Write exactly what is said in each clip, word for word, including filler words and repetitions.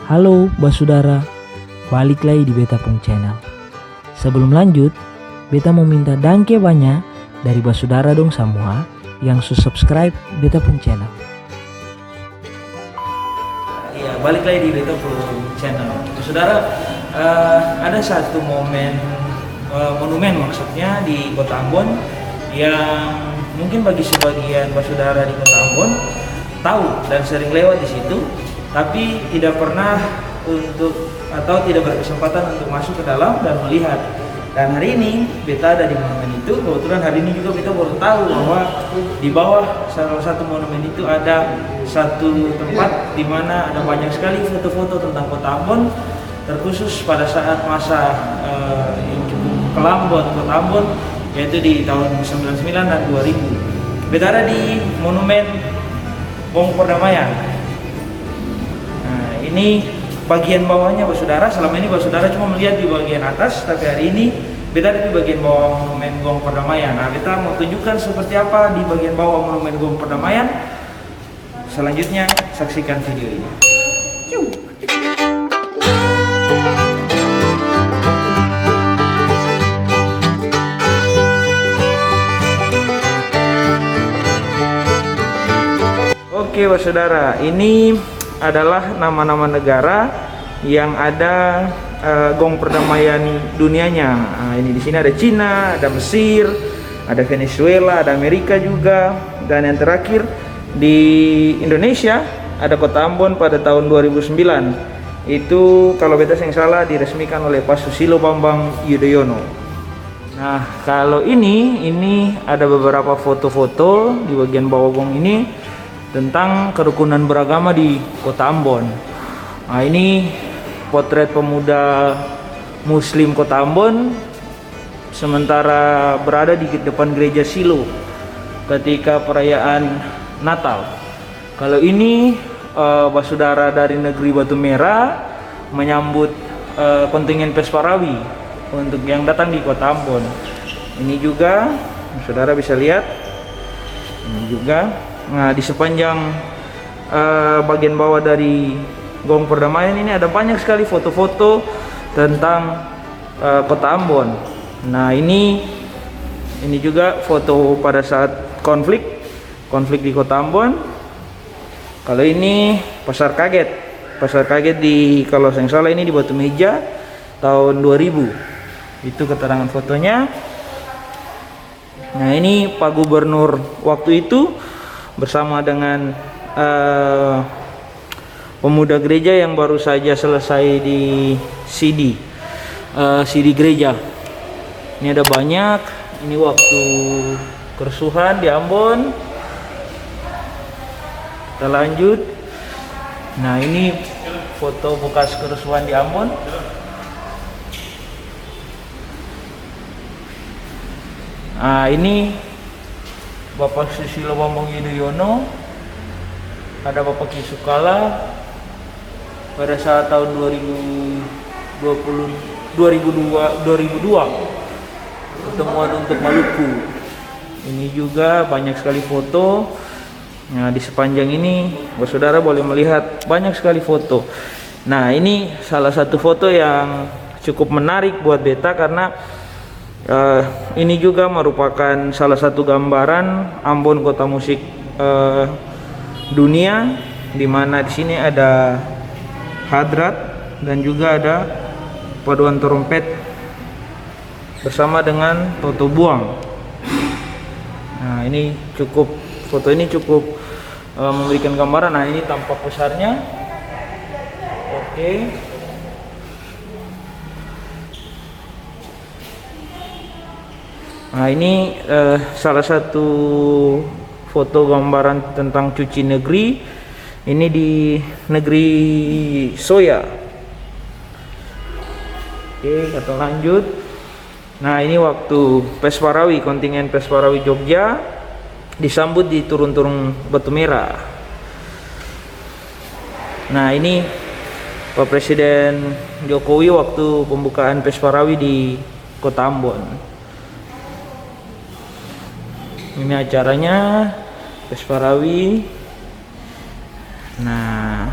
Halo basudara, balik lai di beta pung channel. Sebelum lanjut, beta mo minta dangke banya dari basudara dong samua yang su subscribe beta pung channel. Iya, balik lai di beta pung channel. Basudara, eh, ada satu momen, eh, monumen maksudnya di Kota Ambon yang mungkin bagi sebagian basudara di Kota Ambon tahu dan sering lewat di situ, tapi tidak pernah untuk, atau tidak berkesempatan untuk masuk ke dalam dan melihat. Dan hari ini beta ada di monumen itu. Kebetulan hari ini juga beta baru tahu bahwa di bawah salah satu monumen itu ada satu tempat di mana ada banyak sekali foto-foto tentang Kota Ambon, terkhusus pada saat masa, eh, yang cukup kelam buat Kota Ambon, yaitu di tahun sembilan sembilan dan dua ribu. Beta ada di Monumen Gong Perdamaian. Nah, ini bagian bawahnya, basudara. Selama ini basudara cuma melihat di bagian atas, tapi hari ini beta ada di bagian bawah Monumen Gong Perdamaian. Nah, beta mau tunjukkan seperti apa di bagian bawah Monumen Gong Perdamaian. Selanjutnya, saksikan video ini. Oke, basudara, ini adalah nama-nama negara yang ada, eh, gong perdamaian dunianya. Ah, ini di sini ada Cina, ada Mesir, ada Venezuela, ada Amerika juga, dan yang terakhir di Indonesia ada Kota Ambon pada tahun dua ribu sembilan. Itu kalau beta seng salah diresmikan oleh Pak Susilo Bambang Yudhoyono. Nah, kalau ini, ini ada beberapa foto-foto di bagian bawah gong ini tentang kerukunan beragama di Kota Ambon. Nah, ini potret pemuda Muslim Kota Ambon sementara berada di depan gereja Silo ketika perayaan Natal. Kalau ini, eh, basudara dari negeri Batu Merah menyambut, eh, kontingen Pes Parawi untuk yang datang di Kota Ambon. Ini juga, saudara bisa lihat, ini juga. Nah, di sepanjang, eh, bagian bawah dari Gong Perdamaian ini ada banyak sekali foto-foto tentang, eh, Kota Ambon. Nah, ini, ini juga foto pada saat konflik, konflik di Kota Ambon. Kalau ini Pasar Kaget. Pasar Kaget di, kalau seng salah ini di Batu Meja tahun dua ribu. Itu keterangan fotonya. Nah, ini Pak Gubernur waktu itu bersama dengan, eh, pemuda gereja yang baru saja selesai di sidi, eh, sidi gereja. Ini ada banyak. Ini waktu kerusuhan di Ambon. Kita lanjut. Nah, ini foto bekas kerusuhan di Ambon. Ah, ini Bapak Susilo Bambang Yudhoyono, ada Bapak Yusuf Kalla pada saat tahun dua ribu dua puluh, dua ribu dua, dua ribu dua, pertemuan untuk Maluku. Ini juga banyak sekali foto. Nah, di sepanjang ini, saudara boleh melihat banyak sekali foto. Nah, ini salah satu foto yang cukup menarik buat beta karena, eh, ini juga merupakan salah satu gambaran Ambon kota musik, eh, dunia, di mana di sini ada hadrat dan juga ada paduan trompet bersama dengan Toto Buang. Nah, ini cukup, foto ini cukup, eh, memberikan gambaran. Nah, ini tampak besarnya. Oke. Nah, ini, eh, salah satu foto gambaran tentang cuci negeri. Ini di negeri Soya. Oke, kita lanjut. Nah, ini waktu Pes Parawi, kontingen Pes Parawi Jogja disambut di turun-turun Batu Merah. Nah, ini Pak Presiden Jokowi waktu pembukaan Pes Parawi di Kota Ambon. Ini acaranya, Pes Parawi. Nah,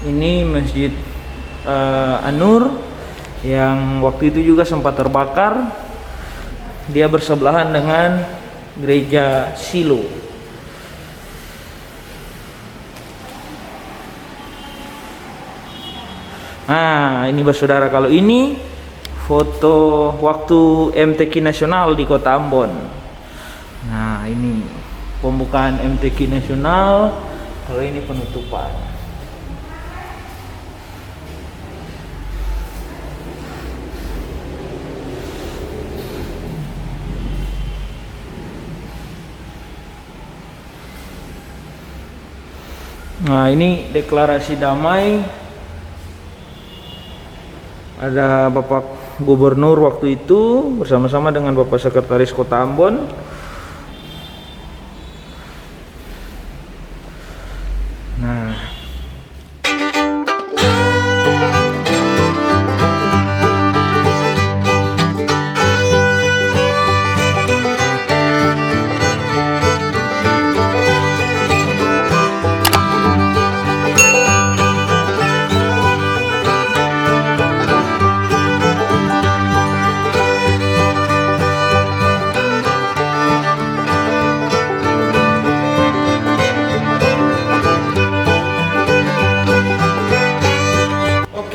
Ini Masjid, eh, An-Nur yang waktu itu juga sempat terbakar. Dia bersebelahan dengan Gereja Silo. Nah, ini, basudara, kalau ini foto waktu M T Q nasional di Kota Ambon. Nah, ini pembukaan M T Q nasional, kalau ini penutupan. Nah, ini deklarasi damai. Ada Bapak Gubernur waktu itu bersama-sama dengan Bapak Sekretaris Kota Ambon. Nah.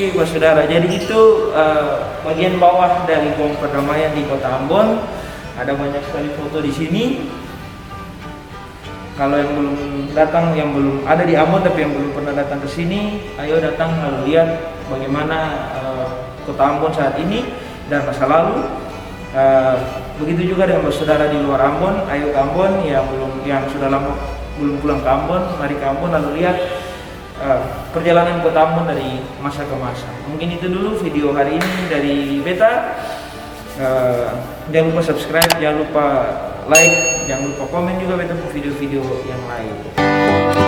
Oke, basudara, jadi itu, eh, bagian bawah dari Gong Perdamaian di Kota Ambon. Ada banyak sekali foto di sini. Kalau yang belum datang, yang belum ada di Ambon tapi yang belum pernah datang ke sini, ayo datang lalu lihat bagaimana, eh, Kota Ambon saat ini dan masa lalu. Eh, begitu juga dengan bersaudara di luar Ambon, ayo ke Ambon, yang belum, yang sudah lama belum pulang ke Ambon, mari ke Ambon lalu lihat, eh, perjalanan Kota Ambon dari masa ke masa. Mungkin itu dulu video hari ini dari beta. Eh, jangan lupa subscribe, jangan lupa like, jangan lupa komen juga beta pung video-video yang lain.